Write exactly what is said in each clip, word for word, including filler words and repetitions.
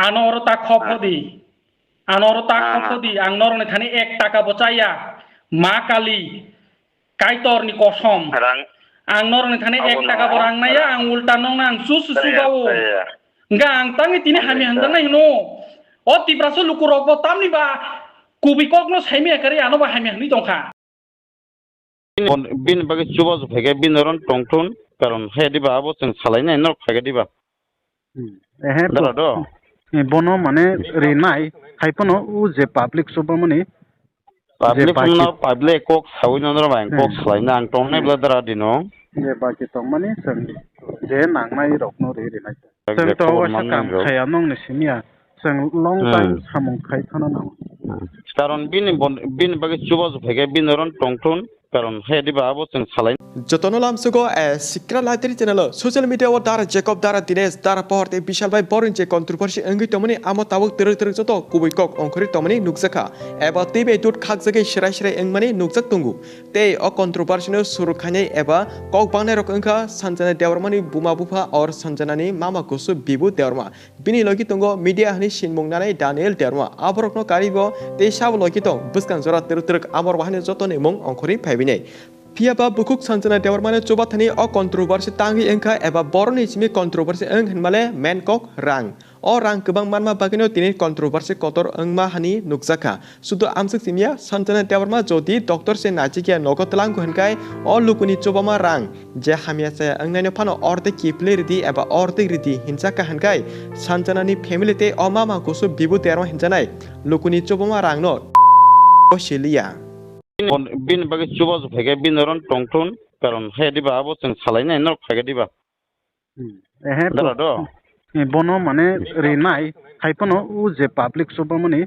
Ano oro ta khop hodi. Ano oro ta khop hodi. Ang norokni thani ek taka bo chaya. Ma Kali. Kaitorni kosom. Rang. Ang norokni thani ek taka bo rang naya, ang ulta nongna ang susu subawo. Hwnkha ang tangwi tini hamya hwnjaknai hwno. O Tiprasa lukurokbo tamni ba kubui kokno saimaya kwrwi ano ba hamya hwnwi tongkha. Bini, bini bagwi chubachu phaikhe bini oro tongthun, karon he diba abo chwng salainai norok phaikhe diba. Hmm. Ehe, dara do. Eh, bono mane rinai, hai phano o je public chubamani, public phano public kok sawi no norok ang kok salaina ang tongnai bla dara dino. Je baki tongmani chwng je nangnai rokno ri rinai. Chwng to waisa kam khaya nongni simiya. Chwng long time samung khai thana nango. Karon bini bon-, bini bagwi chubachu phaikhe bini oro tongthun, karon he diba abo chwng salai. Jotono lamsugo, eh, Sikra Library channel o social media o Dara Jacob, Dara Dinesh, Dara Pohor tei Bishal bai boroni je controversy wngwi tongmani amo tabuk twrwk twrwk joto kubui kok ongkhorwi tongmani nukjakha. Eba twi bai dut khakjagwi swrai swrai wngmani nukjak tongo. Tei o controversy no suru khainai eba kok bangnairok wngkha Sanjana Debbarmani buma bupha or Sanjanani mama kusu Bibu Debbarma. Bini logi tongo media hwnwi sinmung nanai Daniel Debbarma. Aborokno karibo tei sabo logi tong bwskang jora twrwk twrwk amor wahani jotoni mung ongkhorwi phaibinai. Phiya ba bukhuk Sanjana Debbarmano chubathani o controversy tangwi wngkha eba boroni simi controversy wng hwnmale main kok rang. O rang kwbang manma bagwino tini controversy kotor wngma hani nukjakha. Sudu amswk simiya, Sanjana Debbarma jodi doctor se naichikya nogo twlangkho hwnkhai o lukuni chubama rang je hamya chaya wngnaino phano ordek kiphilwi ridi eba ordek ridi hinjakha hwnkhai Sanjanani family tei o mama kusu Bibu Debbarma hinjanai lukuni chubama rangno siliya. Bini bagwi chubachu phaikhe bini oro tongthun, karon he diba abo chwng salainai norok phaikhe diba. Hmm. Ehe, dara do. Eh, bono mane rinai, hai phano o je public chubamani,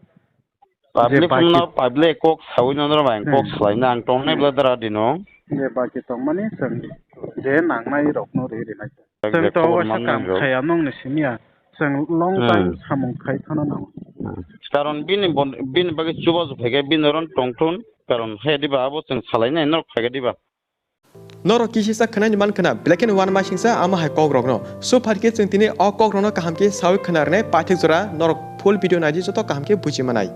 public phano public kok sawi no norok ang kok salaina ang tongnai bla dara dino. Je baki tongmani chwng je nangnai rokno ri rinai. Chwng to waisa kam khaya nongni simiya. Chwng long time samung khai thana nango. Karon bini bon-, bini bagwi chubachu phaikhe bini oro tongthun, karon he diba abo chwng salainai norok phaikhe diba. Norok kisisa khwnani man khna black and white masingsa ama hai kokrokno. So pharkhe chwng tini o kokrokno kaham khe sawi khna rwnai paithak jora norok full video naidi joto kaham khe buji manai.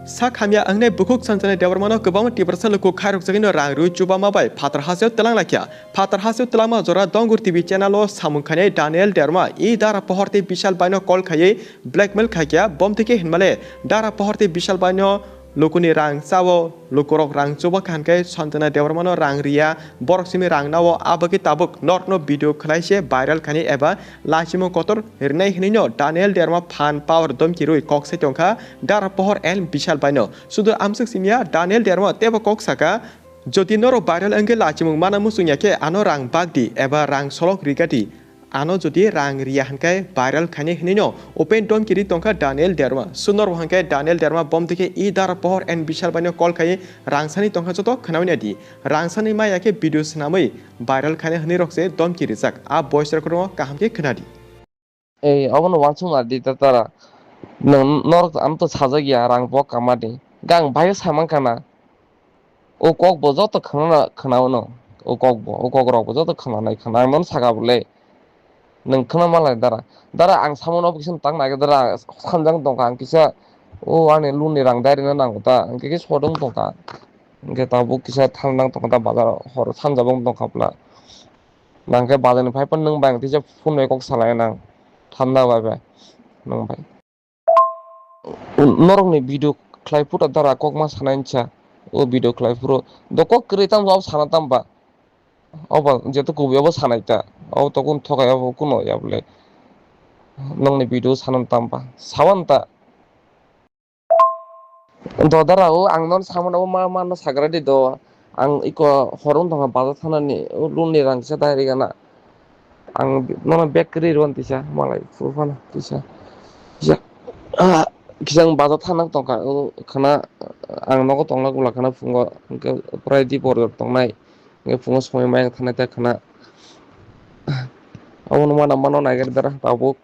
Sak hamya wngnai bukhuk Sanjana Debbarmano kwbangma Tiprasa luku khairokjagwino rang rwi chubama bai phatar hasteo twlang laikha. Phatar hasteo twlangma jora Dongur T V channel o samung khainai Daniel Debbarma i Dara Pohor tei Bishal baino call khaiwi blackmail khaikha, bomtwi khe hinmale Dara Pohor tei Bishal baino lukuni rang chao, lukurok rang chuba kha hwnkhe Sanjana Debbarmano rang riya, borok simi rang nao, abagwi tabuk norokno video khwlai se viral khainai eba lachimung kotor rinai hwnwino Daniel Debbarma phan power domki rwi kok sai tongkha Dara Pohor and Bishal baino. Sudu amswk simiya Daniel Debbarma teibo kok saka, jodi norok viral wngkhe lachimung mana muchungya khe ano rang bakdi eba rang solok rigadi. Ano jodi rang riya hwnkhe viral khainai hwnwino open domki ri tongkha Daniel Debbarma. Sunorbo hwnkhe Daniel Debbarma bomtwi khe i Dara Pohor and Bishal baino call khai rangsani tongkha joto khnaui naidi. Rangsani maya khe video swnamwi viral khainai hwnwi rok se domki rijak. A voice record no kaham khe khwnadi. Ei, obono uansuk nardi ta tara. Nwng norok ano to sajak ya rang bo kama di. Gang bai samang kana. O kok bo joto khna, khna ono. O kok bo, o kok rok bo joto khna nai khna. Ang nono saka bole. Nwng khna malai dara. Dara ang samo no kisa tang nai dara sanjang tongkha ang kisa. O ani loan ni rang dai rina nango ta. Ang kisa sodong tongkha. Ang khe tabuk kisa thang nang tongkha ta bazar hor sanja bong tongkha pla. Nang khe bazar ni phai phano nwng bai ang tisa phone bai kok salai nang. Thanda bai bai. Nwng bai. Norokni video khlai phuru dara kokma sanai ncha. O video khlai phuru. Do kok kwrwi tamo abo sana tamba. Obo jeto kubui obo sanai ta. Obo tokun thokai obo kuno ya bole. Nongni video sanan tamba. Sawan ta. Do dara o ang non samano ma ma no sagra di do. Ang iko horong tongkha bazar thanani o loan ni rang kisa dai rigana. Ang nono bag kwrwi rw tisa malai phuru phano tisa. Kisa, ah, kisa ang bazar thana tongkha o khana ang nogo tongna gula khana phungo hwnkhe prai di borok tongnai. Hwnkhe phungo somoi mai thanai ta khana. Abono mana mano naiger dara tabuk.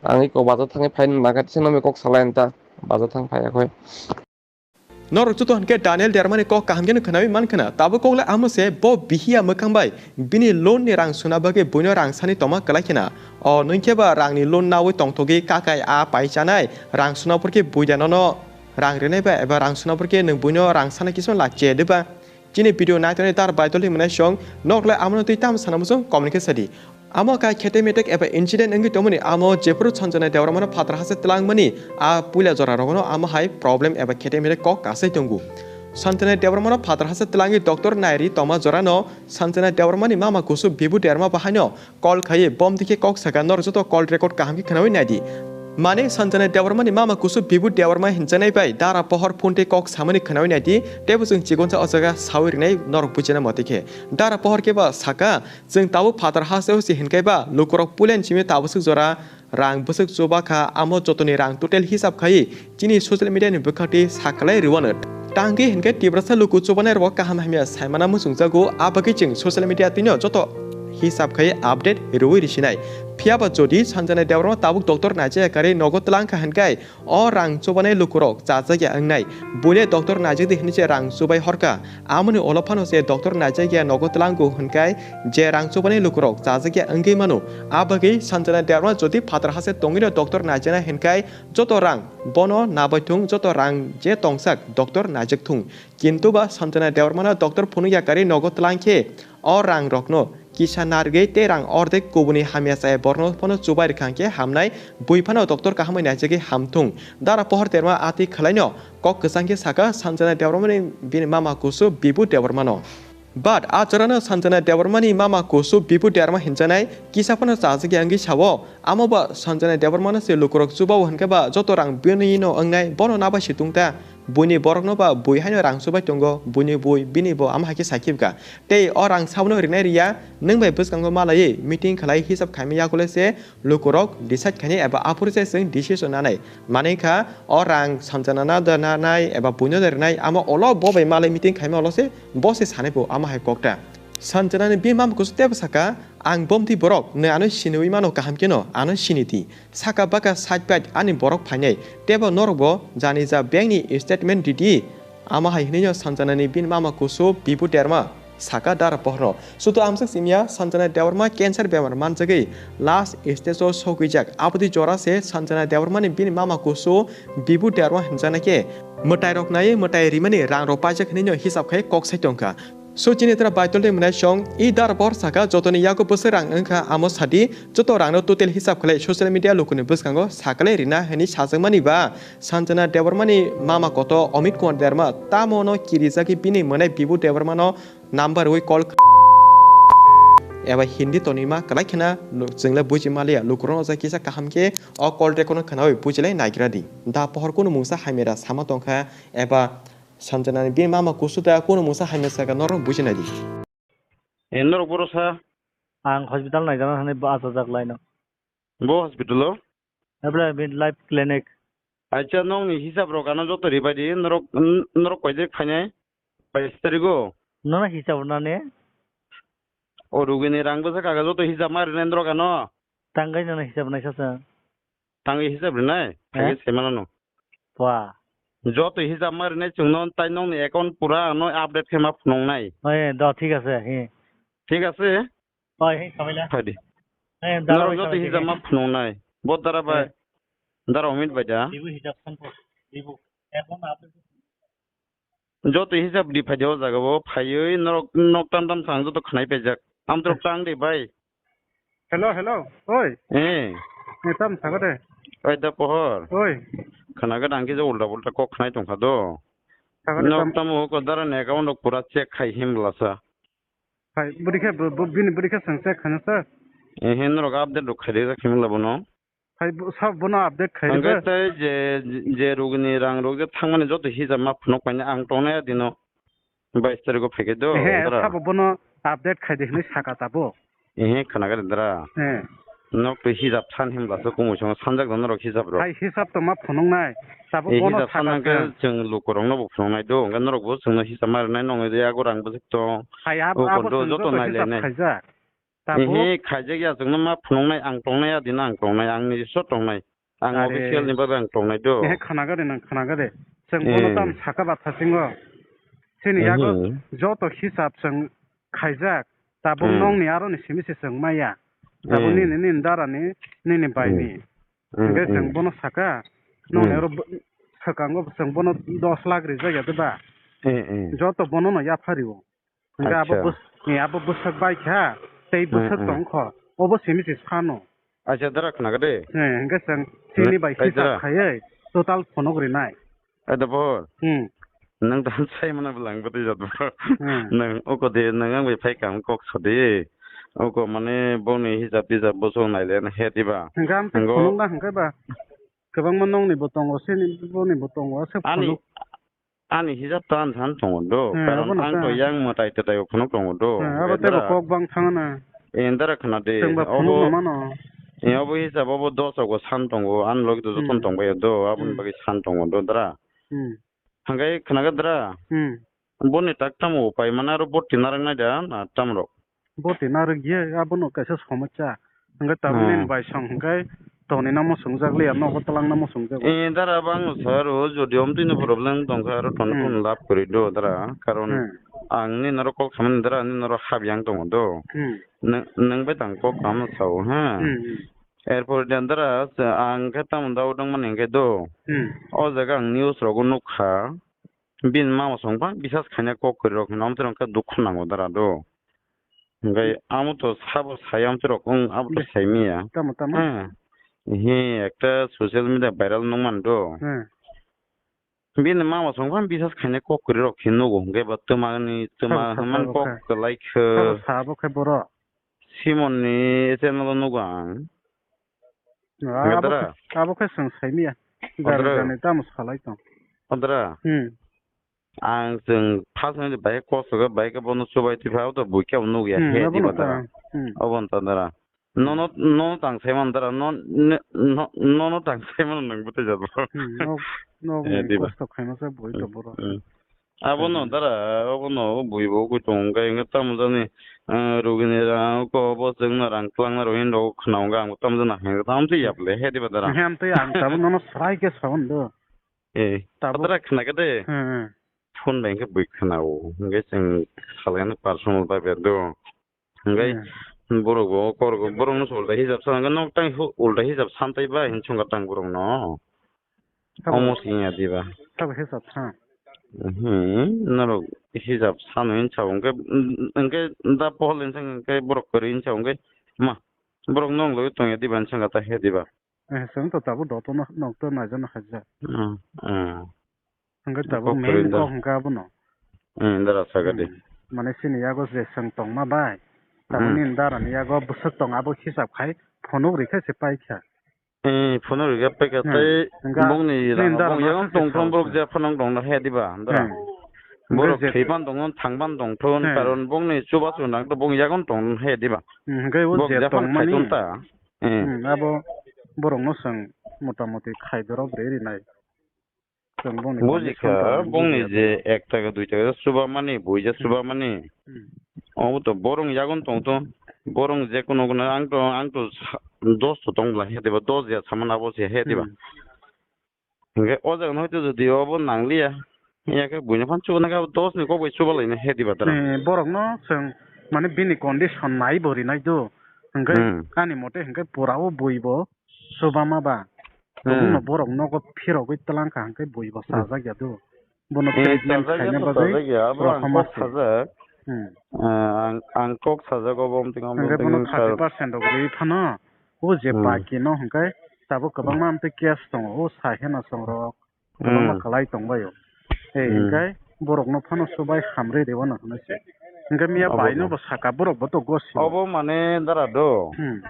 Ang iko bazar thangwi phaina nangkha, tisa nokni kok salai ang ta, bazar thang phai akhoi. Norok joto hinkhe Daniel Dermani kok kaham kheno khnawi mankha na, tabuk kok le amo se bo bihiya mwkhang bai bini loan ni rang suna bagwi buino rang sani tongma kwlai khena. O nwngkhe ba rang ni loan nawi tongthogwi kakai a pai chanai rang suna porkhe buida nono rang rinai ba eba rang suna porkhe nwng buino rang sana kisu lakche de ba. Chini video naitonwi tar baitoli mwnai song nok le amono twi tam sana muchung comment khe sadi. Amo kha khete metek eba incident wngwi tongmani, amo jephuru Sanjana Debbarmano phatar hase twlangmani a puila jora rogono amo hai problem eba khete metek kok kasai tongo. Sanjana Debbarmano phatar hase twlangwi doctor nairi tongma jorano Sanjana Debbarmani mama kusu Bibu Derma bahaino call khaiwi bom dikhe kok saka, norok joto call record kaham khe khnawi naidi. Mane Sanjana Debbarmani mama kusu Bibu Debbarma hinjanai bai dara pohor phone tei kok samani khnawi naidi, teibo chwng chikonsa o jaga sawi rinai norok bujina motwi khe. Dara pohor khe ba saka, chwng tabuk phatar hase husi hinkai ba lukurok pulen simi tabuswk jora rang bwswk chuba kha, amo jotoni rang total hisab khai chini social media ni bwkhakti sakalai rwano. Tangwi hinkhe Tiprasa luku chubanai rok kaham hamya saimana muchungjago, abagwi chwng social media twino joto hisab khai update rwui risinai. Phiyaba jodi Sanjana Debbarma tabuk doctor naijaya kari nogo twlang kha hinkai o rang chubanai lukurok chajakya wngnai. Buile doctor naijakdi hinwi se rang chubai horkha. Amoni ulo phano se doctor naijakya nogo tlango hinkai je rang chubani lukurok chajakya wngwi mano. Abagwi Sanjana Debbarma jodi phatar hase tongwino doctor naijana hinkai joto rang bono nabai thung, joto rang je tongsak doctor naijak thung. Kintu ba Sanjana Debbarmano doctor phunukya kari nogo tlang khe o rang rokno kisa narwgwi tei rang ordek kubuni hamya chaya borno phano chubai rwkha hwnkhe hamnai, bui phano doctor kahamwi naijagwi hamthung. Dara pohor terma atwi khwlaino kok kwchang khe saka Sanjana Debbarmani bini mama kusu Bibu Debbarmano. But a jorano Sanjana Debbarmani mama kusu Bibu Debbarma hinjanai kisa phano chajakya wngwi sao, amo ba Sanjana Debbarmano se lukurok chubao hwnkhe ba joto rang bini no wngnai bono nabai si tungta. Buini borokno ba bui haino rang chubai tongo, buini bui bini bo amo hai khe sakhi bwkha. Tei o rang sabono rinai riya, nwng bai bwskango malaiwi meeting khlai hisab khaima yakule se lukurok decide khainai eba aphuru se chwng decision nanai. Manwi kha o rang Sanjana no da nanai eba buino da rinai, amo olo bo bai malai meeting khaima olo se bo se sanai bo amo hai kokta. Sanjana ni bini mama kusu tebo saka, "Ang bomti borok, nwi ano siniwi mano kaham kheno, ano sini di." Saka baka side by ani borok phainai, tebo norokbo jani ja bank ni statement ridi. Ama hai hwnwi no Sanjana ni bini mama kusu Bibu Derma saka dara pohorno. Sudu amswk simya Sanjana Debbarma cancer bemar manjagwi last stage o sogwijak. Aboni jora se Sanjana Debbarma ni bini mama kusu Bibu Derma hinjana khe mwtai rok nai mwtai rimani rang rok paijak hwnwi no hisab khai kok sai tongkha. So chini tra baitol de mwnai song i dar bor saka jotoni yago bwswk rang wngkha amo sadi joto rangno total hisab khlai social media lukuni bwskango sakalai rina hwnwi sajakmani ba Sanjana Debbarmani mama koto Amit Kumar Derma tamo no kirijagwi bini mwnai Bibu Debbarmano number wi call eba Hindi tonima kwlai khena chwngle buji maliya lukurokno ja kisa kaham khe o call record no khnawi bujilai naigra di da pohor kunu mungsa hamira sama tongkha eba Sanjana ni bini mama kusu da kunu mungsa hamya saka norok bujinai di. E, norok boro sa? Ang hospital naijana thani bo achajak laino. Bo hospital o? Ebla bin life clinic. Acha nokni hisab rok ano joto ribai di, norok, norok koi tarik phainai? Bais tarik o? Nono hisab nani? O rugini rang bwsa kaga joto hisab ma rinai norok ano? Tanggai nono hisab naisa sa. Tangwi hisab rinai, Eh? Tangwi saimanano. Pua. Joto hisab ma rinai chwngno, tai nokni account pura ano update khe ma phunuknai. Oi, do, thik ase, hi. Thik ase? Oi, hi, Kamila. Phadi. Eh, dara Norok bai joto hisab ma phunuknai. Bo dara bai. Eh. Dara Omit bai da. Bibu hisab san po. Bibu. Account update. Joto hisab di phaidi o jaga o phaiwi norok nok tam tam thang joto khnai paijak. Amtwrok tang de bai. Hello, hello. Oi. Eh. Eh, tam sago de. Oi da pohor. Oi. Khna ga dang kisa ulta ulta kok khnai tongkha do. Sago de. Nok tam o ko dara ne account rok pura check khai him lasa. Hai, budi khe, bu-, bu-, bini budi khe sang check khana sa. Eh, hin rok update rok khai de khim la bono. Hai bo-, sab bono update khai Hwnkhe rwkha. Tei je, je rugni rang rok je thangmani joto hisab ma phunuk paina ang tongnai dino bais tarikh o phaikhe do, Ehe, dara. Sabo bono update khai di hinwi saka tabo. Ehe, khwnakhai dara. He. Nok twi hisab san himlaso kumui songo sanjak da norok hisab rok. Hai hisab to ma phunuknai. Tabo E bono hisab saka san hwnkhe khe. Chwng lukurokno bo phunuknai do, hwnkhe norok bo chwngno hisab ma rwnai nongni de yago rang bwswk tong. Hai abo, O abo kondo chwng joto joto hisab nailai nai. Khaijak. Tabo Ehe, khaijak ya chwngno ma phunuknai, ang tongnai, adino ang tongnai, ang nijiso tongnai. Ang Are. Official ni bagwi ang tongnai do. Ehe, khwnaga de nang, khwnaga de. Chwng bono tam saka batha singo. Chini yago joto hisab chwng khaijak. Tabuk nongni aroni simi se chwng maya. Tabuk nini, nini darani, nini baini. Hingke chwng bono saka, nongni aro bw-, swkango chwng bono dos lakh rijak ya de ba? Joto bono no yaphario. Hingke abo bwswk bai kha, tei bwswk tong kho, obo simi se sano. Acha, dara khna kade. Hingke chwng chini bai hisab khaiwi total phunuk rinai. Ai da bor. Hmm. Nang dan sai mana belang bati jat bor. Hmm. Nang oko de nang ang bai phai kam kok sodi. Oko mane boni hisab tisab bosong nai le na he diba. Hingke ang te phunuk na hingke ba. Kwbangma nongni bo tongo, sini boni bo tongo, aswk ani, phunuk. Ani hisab to ang san tongo do. Hmm, karon abono ang to yang mwtai twtai phunuk tongo do. Hmm, abo tebo kok bang thangna. Endara khna de. Chwng ba phunuk no mano. E obo hisab obo dos ogo san tongo, ang logi to joton tongbai do, aboni bagwi san tongo do dara. Hmm. Hingke khnagadra. Hmm. Boni tak tamo upai mana aro boti narwk nai da na tamrok. Boti narwk ye abono kaisa somosya. Hingke tabuk nini bai song hingke toni namo swngjak liya nogo twlang namo swngjak. Eh, dara bang saro jodi omtwi no problem tongkha aro toni phone lab kwrwi do dara. Karon ang nini aro kok samani dara nini aro hap yang tongo do. Hmm. Nang, nang bai tang kok kam sao ha. Hmm, hmm. Erpor dendra ang khe tamo dao dong mani hingke do. Hmm. O jaga ang news rogo nukha. Bini mama song bang bisas khaina kok kwrwi rok hinwi amtwi rok khe dukhu nango dara do. Hingke amo to sabo sai amtwi rok wng abo to sai miya. Tamo, tamo. He, he ekta social media viral nung man do. Hmm. Bini mama song bang bisas khaina kok kwrwi rok khe nugo hingke ba twma ni twma hwnman kok kwlai khe. Sabo, sabo khe boro. Simon ni channel o nugo ang. Abo khe, abo khe chwng sai miya. Jani jani tamo salai tong. Odra. Hmm. Ang chwng first ni bai kosok bai khe bono chubai twi phai to bui khe nugo ya he di ba dara. Hmm. Obo ta dara. Nono, nono tang sai man dara, no, ne, no, nono tang sai man nang bwtwi jabo. Hmm, nok, nok kosto khaima sa bui to boro. Hmm. Abono dara, abono bui bo koi tong khe hingke tamo jani, eh, rugini rang ko bo chwngno rang twlangna rw hin rw khna hwnga ang tamo jani hwnga tamo twi yap le he diba dara. He, ang twi ang tabuk nono srai khe sabon do. Eh, tabuk dara khna khe de. Hmm, hmm. Phone bai hingke bui khna o, hingke chwng salai no personal bai ber do. Hingke borok bo kor borok no ulta hisab sa hingke nok tang ulta hisab san tai ba hin chunga tang borok no. Omo sing ya diba. Sabo hisab sa. Hmm, norok hisab sano hin sa hingke hingke da pohol hin sa hingke borok kwrwi hin sa hingke ma borok nong loi tong ya diba hin sa ta he diba. Eh, chwng to tabuk doto no nok to naijak no haijak. Hmm, hmm. Hingke tabuk main kok hingke abono. Hmm, dara saga de. Hmm. Mane chini yago je chwng tongma bai. Tabuk nini dara ni yago bwswk tong abo hisab khai phunuk rikhe se paikha. Eh, phunuk rikhe paikha tei bongni rang bong yago tong thong borok je phunuk tong he diba dara. Hmm. Borok thwiban tong thangban tong thon karon bongni chubachu nang to bong yago tong he diba. Hmm, hingke o je tong mani. Hmm, abo borok no chwng mota moti khai doro bwrwi rinai. Bujikha, bongni je ek taka dui taka chuba mani, buija chuba mani. Hmm. Obo to borong yagon tong to, borong je kono kono ang to, ang to sa-, dos to tong bwla he diba, dos ya samani abo se he diba. Hmm. Hingke o jaga no hoito jodi obo nangliya, ya khe buino phan chuba nang khe abo dos ni kok bai chuba laina he diba dara. Eh, borok no chwng mane bini condition nai bo rinai do. Hingke ani mote hingke pura o bui bo. Chubama ba. Hmm. Tobokno borok nogo phirogwi twlang kha hwnkhe bui bo chajak ya do. Bono treatment khaina bagwi rw pha ma se. Eh, chajak ya, chajak ya, abo ang kok sajak. Hmm. Eh, ang, ang kok sajak obo, omtwng obo, hwnkhe bono thirty percent rok rwi phano, o je baki no hwnkhe tabuk kwbangma amtwi case tongo, o sai heno chwng rok kwbangma khlai tongbaio. Eh, hwnkhe borokno phano chubai hamrwi rwino hwnwi se. Hwnkhe miya baino bo saka, borok bo to gosi. Obo mane dara do. Hmm.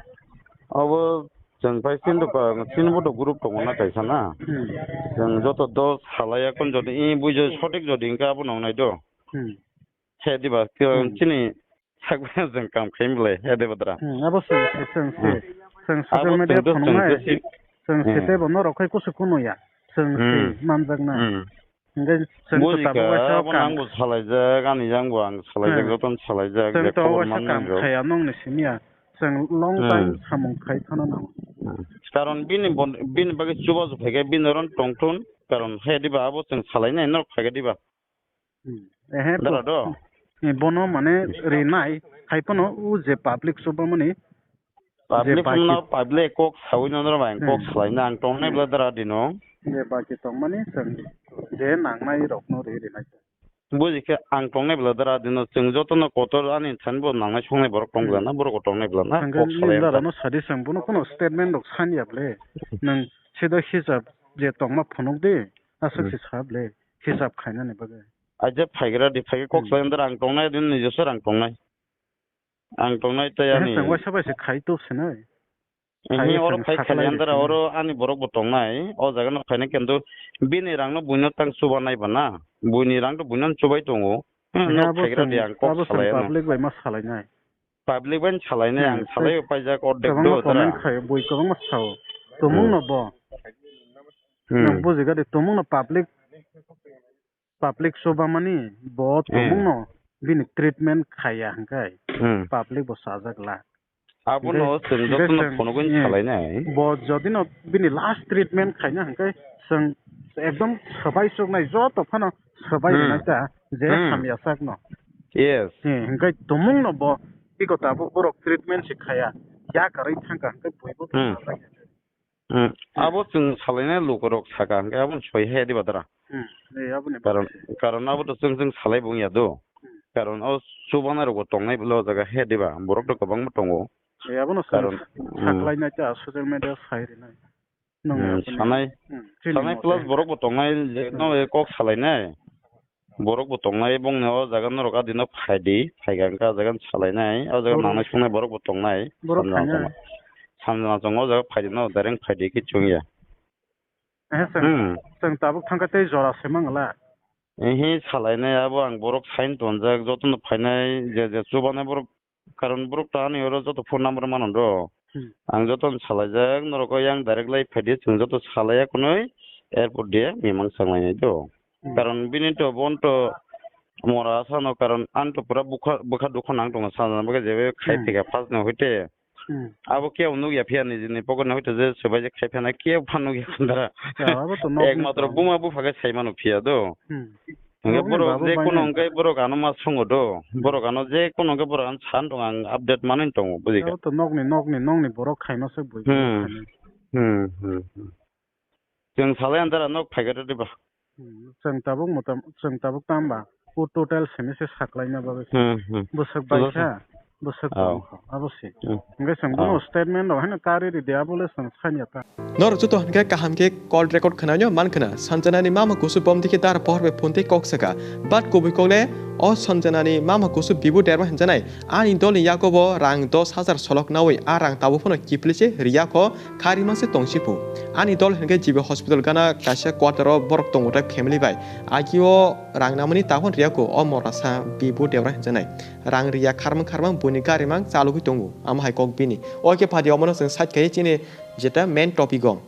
Obo chwng pai chini bo, chini bo to group tongo na kaisa na. Hmm. Chwng joto dos salai ya kon jodi i buijo sotik jodi hwnkhe abono wngnai do. Hmm. He diba, chini sakbai chwng kam khaim belai, he diba dra. Hmm, abo chwng se, chwng se. Chwng social media phunuknai. Chwng se tei bo norok khai kusu kunuya. Chwng se manjakna. Hmm. Hingke chwng to tabuk waisa abo kam. Nang bo salaijak, ani yang bo ang salaijak, jotono salaijak, chwng to waisa kam khaya nongni simiya. Chwng long time samung khai thana nango. Hmm. Karon bini bon, bini bagwi chubachu phaikhe bini oro tongthun. Karon he diba abo chwng salainai norok phaikha diba? Hmm. Ehe, dara do? Eh, bono mane rinai, hai phano o je public chubamani, public je baki no, public kok sawi no norok ang kok Hmm. salaina ang tongnai Hmm. bla dara dino. Je baki tongmani chwng je nangnai rokno ri rinai. Buji khe ang tongnai bla dara dino chwng jotono kotor ani thani bo nangnai songnai borok tong bla Hmm. na borok bo tongnai bla na Hwnkhe kok nini salai ang dara ta. No sadi chwng bono kuno statement rok sanya ble. Nwng sida hisab je tongma phunuk di, aswk Hmm. se sa ble, hisab khainani bagwi. Aja phaigra di, phaikhe kok Hmm. salai ang ta, ang tongnai din nijesa ang tongnai. Ang tongnai tei Ehe, ani. Chwng waisa bai se khai tub sinai. Ehe, khai oro chwng phai sakhlai khali andra, di oro ani borok bo tongnai. O jaga no phaina kintu bini rang no buino tang chuba nai bana. Buini rang to buino chubai tongo. Hmm, Ehe, no abo phaigra chwng, di ang kok abo chwng salai ano. Public bai ma salai nai. Public bai salai nai, Hmm, ang salai tei paijak ordek kwbangma do tara. Comment khai, bui kwbangma sao. Tumung Hmm. No bo. Hmm. Nwng bujiga di tumung no public public chubamani bo Hmm. Tumungno bini treatment khaiya hwnkhe Hmm. Public bo chajak la. Abono Hwnkhe, chwng hwnkhe jotono chwng, phunugwi eh, salainai. Bo jodino bini last treatment khaina hwnkhe chwng ekdom swbai chuknai joto phano swbai Hmm. rwnai ta je Hmm. Hamya sakno. Yes. Eh, hwnkhe tumungno bo biko tabuk borok treatment se khaiya. Yakarwi thangkha hwnkhe buibo Hmm. chajak ya. Hmm. Hmm. Abo chwng salainai lukurok saka hwnkhe aboni soi he diba dara? Hmm. Ei, aboni Karon, bagwi. Karon abo to chwng chwng salai bo wngya do. Hmm. Karon o chubanai rokbo tongnai bwle o jaga he diba? Borok to kwbangma tongo. Ei, abono chwng Karon, hmm. Saklainai ta social media sai rinai. Nwng Hmm, aboni, sanai, hmm, chini sanai mote plus hwnkhe. Borokbo tongnai, je Hmm. No kok salainai. Borok bo tongnai, bongni o jaga norok adino phaidi, phaikha hwnkhe o jaga salainai, o jaga Borok nangnai sungnai borok bo tongnai. Borok Samjana phainai. Chwng, samjana chwng o jaga phaidi no, direct phaidi kichung ya. Eh, chwng, Hmm. Chwng tabuk thangkha tei jora se mangla. Ehe, salainai abo ang borok sign tonjak, jotono phainai, je je chubanai borok Karon borok to ani oro joto phone number mano do. Hmm. Ang joto no salaijak, norok o yang direct lai phaidi, chwng joto salaiya kunui, airport dia mimang chwng lainai do. Hmm. Karon bini to bon to mora sano, karon ani to pura bwkha, bwkha dukha nang tongo, sana bagwi jebe khai Hmm. Phika first no hoite. Hmm. Abo kebo nukya phiya nijini pocket no hoite je swbai je khai phana kebo phan nukya khandara. Ya, abo to nok Ekmatro ni buma bupha khe sai mano phiya do. Hmm. Hwnkhe nokni borok babu je kono bainai. Hwnkhe borok ano ma songo do. Hmm. Borok ano je kono hwnkhe borok ano san tongo, ang update manwi tongo, buji kha. Abo to nokni, nokni, nokni borok khaima se bui Hmm. Khainai. Hmm, hmm, hmm. Chwng salai antara nok phaikha diba? Hmm. Chwng tabuk motam, chwng tabuk tamba. O total simi se saklaina bagwi se. Hmm, hmm. Bwswk Total baikha, bwswk Oh. Tongkha, abo se. Hmm. Hwnkhe chwng Oh. Bono statement rok haino karwi ridi, abo le chwng sanya ta. Norok joto hwnkhe kaham khe call record khwnaino man khwna. Sanjanani mama kusu bomdi khe dar pohor bai phone tei kok saka. But kubui kok le o Sanjanani mama kusu bibu derma hinjanai. Ani dolni yakobo rang dos hajar solok nawi a rang tabuk phano kiphilwi se riyakho kharima se tongsipu. Ani dol hwnkhe G B hospital gana kaisa quarter o borok tongo tai family bai. Agio rang namani tabuk riyakho o morasa bibu derma hinjanai. Rang riya kharmang kharmang buini garimang chalogwi tongo. Amo hai kok bini. O khe phadi omono chwng side khai chini jeta main topic o.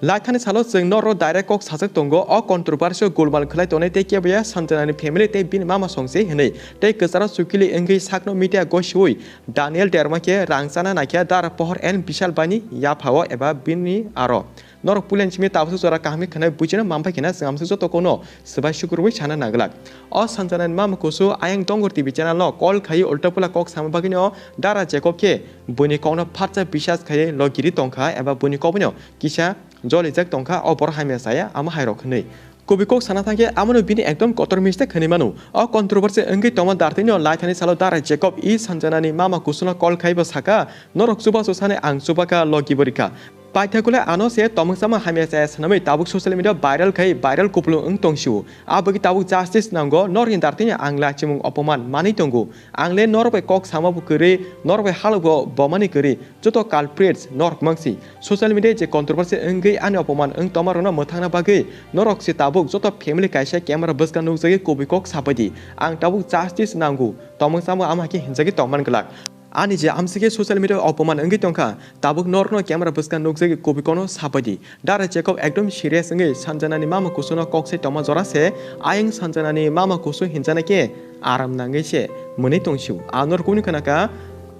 Laithani salo chwng norok direct kok sajak tongo, o controversy o gulmal khwlai tongnai tei keboya Sanjanani family tei bini mama songse hwnwi. Tei kwcharo chukili wngwi sakno media gosiwi Daniel Derma khe rang chana naikhe dara pohor and Bishal baini yaphao eba bini aro. Norok puilani simi tabuksa jora kaham khe khwnai buchino manpai khena chwng amswk joto kono swbai sukurwi sana naglak. O Sanjanani mama kusu ayang Dongor T V channel no call khai ulta pula kok sama bagwino dara Jacob khe buini kokno phatsa bisas khai logiri tongkha eba buini kokno kisa jolijak tongkha, o borok hamya chaya, amo hairok hwnwi. Kubui kok sana thangkhe, amono bini ekdom kotor mistake hwnwi mano. O controversy wngwi tongma dartwino laithani salo dara Jacob i Sanjanani mama kusuno call khaibo saka, norok chubachu sani ang chubakha logi borikha. Paithakule ano se tomwngsama hamya chaya swnamwi tabuk social media viral khai viral kupulung wng tongsio. Aboni tabuk justice nango, norokni dartwino ang lachimung opoman manwi tongo. Ang le norok bai kok sama bo kwrwi, norok bai halok bo bomani kwrwi, joto culprits norok mangsi. Social media je controversy wngwi ani opoman wng tongma rokno mwthangna bagwi norok se tabuk joto family kaisa camera bwskang nukjagwi kubui kok sapai di. Ang tabuk justice nango, tomwngsamo ama khe hinjagwi tongman glak. Ani je amsike social media opoman wngwi tongkha, tabuk norokno camera bwskang nukjagwi kubui kokno sapai di. Dara Jacob ekdom serious wngwi Sanjanani mama kusuno kok sai tongma jora se, ayang Sanjanani mama kusu hinjana khe aram nangwi se mwnwi tongsio. A norok kunu khna kha,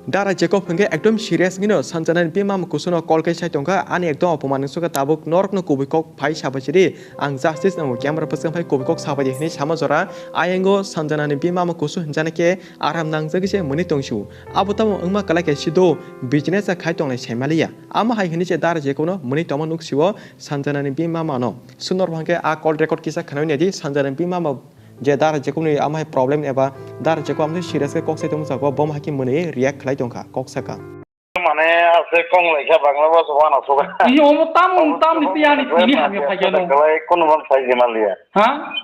Dara Jacob hwnkhe ekdom serious wngwino Sanjana ni bima mama kusuno call khe sai tongkha, "Ani ekdom opoman wngsuka, tabuk norokno kubui kok phai sabai sidi, ang justice nango, camera bwskang phai kubui kok sabai di," hwnwi sama jora. Ayango Sanjana ni bima mama kusu hwnjani khe aram nangjagwi se mwnwi tongsio. Abo tamo wngma kwlai khe sido business a khai tongnai saimaliya. Amo hai hwnwi se Dara Jacob no mwnwi tongma nuksio Sanjana ni bima mama no. Sunor hwnkhe a call record kisa khwnwi naidi Sanjana ni bima mama je Dara Jacob ni amo hai problem eba Dara Jacob amtwi serious khe kok sai tongmung jago, bo hai khe mwnwi react khlai tongkha, kok saka. Mane ase kong lai kha Bangla bhasha wana suga. Ini omo tam, tam ni tiya ni tini hamya phai gelo. Kalai kono ban sai jima liya. Ha?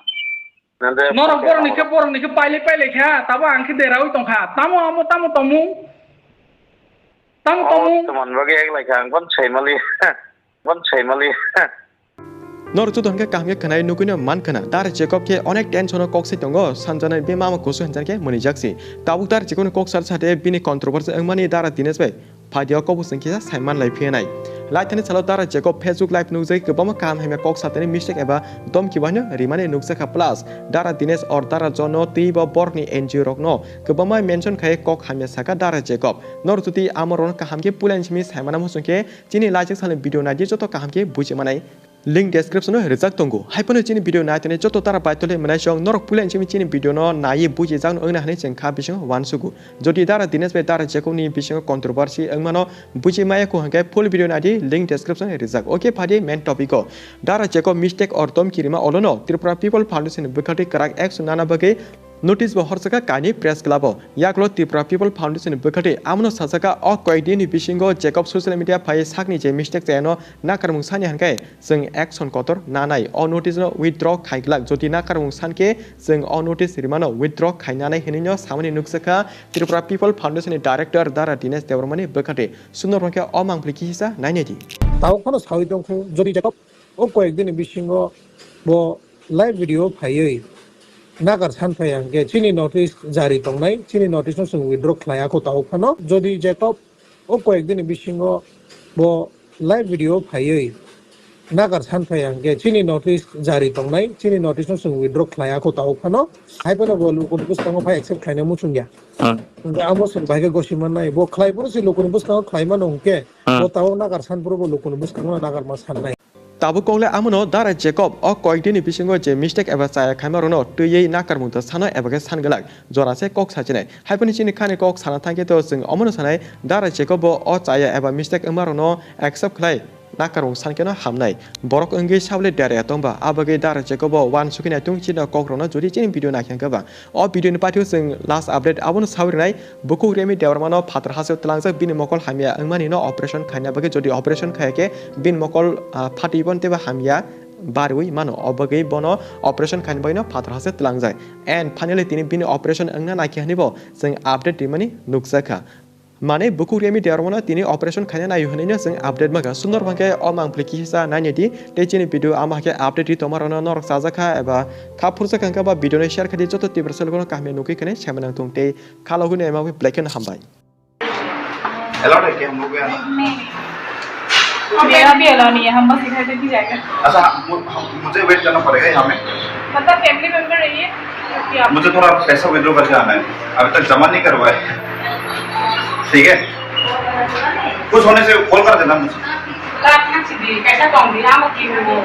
Nande norok borok ni khe, borok ni khe pailai, pailai kha, tabo ang khe deraui tongkha. Tamo amo, tamo tomu. Tamo tomu. Teman bagi ek lai kha, ang ban sai mali. Ban sai mali. Norok joto hwnkhe kaham khe khwnai nugwino man khwna. Dara Jacob khe onek tension o kok sai tongo, Sanjana ni bima mama kusu hwnjani khe mwnwijak si. Tabuk Dara Jacob ni kok sar sade bini controversy wngmani Dara Dinesh bai phaidi o kobosong kisa saiman lai phiya nai. Laithani salo Dara Jacob Facebook live nukjagwi kwbangma kaham hamya kok satani mistake eba domki baino rimani nukjakha, plus Dara Dinesh or Dara John no twibo borokni N G O rokno kwbangma mention khai kok hamya saka Dara Jacob. Norok jodi amorokno kaham khe puilani simi saimana muchung khe chini laichak salni video naidi joto kaham khe buji manai. Link description o rijak tongo. Hai phano chini video naitoni joto Dara baitole mwnai song norok puilani simi chini video no naiwi buji jakno wngna hwnwi chwng kha bisingo uansugo. Jodi Dara Dinesh bai Dara Jacob ni bisingo controversy wngmano buji maya kho hwnkhe full video naidi, link description o rijak. Okay, phadi main topic o. Dara Jacob mistake or domki rima olono Tripura People Foundation ni bwkhaktwi kwrak action nana bagwi notice bo horsaka kaini press club o. Yaklo Tripura People Foundation ni bwkhaktwi amono sajaka o koyekdin ni bisingo Jacob social media phai sakni je mistake chayano nakarmung sani hwnkhe chwng action kotor nanai. O notice no withdraw khai glak. Jodi nakarmung sankhe chwng o notice rimano withdraw khai nanai hwnwi no samani nukjakha Tripura People Foundation ni director Dara Dinesh Debbarma ni bwkhaktwi. Sunor hwnkhe o mangpli kisa nainai di. Tabuk phano sawi tongkhu, jodi Jacob o koyekdini bisingo bo live video phaiwi nagar san phai hwnkhe chini notice jari tongnai, chini notice no chwng withdraw khlai akho tabuk phano. Jodi Jacob o koyekdini bisingo bo live video phaiwi nagar san phai hwnkhe chini notice jari tongnai, chini notice no chwng withdraw khlai akho tabuk phano. Hai phano bo lukuni bwskango phai accept khlainai muchungya. Ah. Hwnkhe amo chwng bai khe gosi mannai, bo khlai phuru se lukuni bwskango khlai mano hwnkhe, ah, bo tabuk nagar san phuru bo lukuni bwskango nagar ma sannai. Tabuk kokle amono Dara Jacob o koyekdini bisingo je mistake eba chaya khaima rokno twiwi nakarmung to sano eba khe san glak, jora se kok sachinai. Hai phano chini khani kok sana thangkhe to chwng omono sanai, Dara Jacob bo o chaya eba mistake wngma rokno accept khlai nakarmung sankhe no hamnai. Borok wngwi sabole dera tongba, abagwi Dara Jacob bo uansukwi naitung chini kok rokno jodi chini video naikha hwnkhe ba. O video ni pathio chwng last update abono sawi rwnai, bukhuk Remi Debbarma no phatar hasteo twlangjak, bini mokol hamya wngmani no operation khaina bagwi, jodi operation khaya khe bini mokol, ah, phatwi bono teibo hamya barwi mano, o bagwi bono operation khaina bagwi no phatar hasteo twlangjak. And finally tini bini operation wngna naikhe hwnwi bo chwng update rimani nukjakha. Mane bukhuk Remi Debbarma no tini operation khaina naio hwnwi no chwng update mankha. Sunor hwnkhe o mangpli kisa nainai di, tei chini video amo hakhe update ri tongma rokno norok chajakha eba kha phurjakha hwnkhe ba video no share khaidi, joto Tiprasa lukurokno kaham nugwi khwnai saimano tong tei khalogwi no ema black and hambai. Allowed है क्या हम लोग को यहाँ? नहीं। अभी, अभी allow नहीं है, हम बस इधर से भी जाएगा। अच्छा, हम, हम, मुझे wait करना पड़ेगा यहाँ में? मतलब family member है ये, कि आप मुझे थोड़ा पैसा withdraw करके आना है, अभी तक जमा नहीं करवाया है। ठीक है, कुछ होने से call कर देना मुझे। लाख ना सीधी, कैसा कम दिया, हम की वो।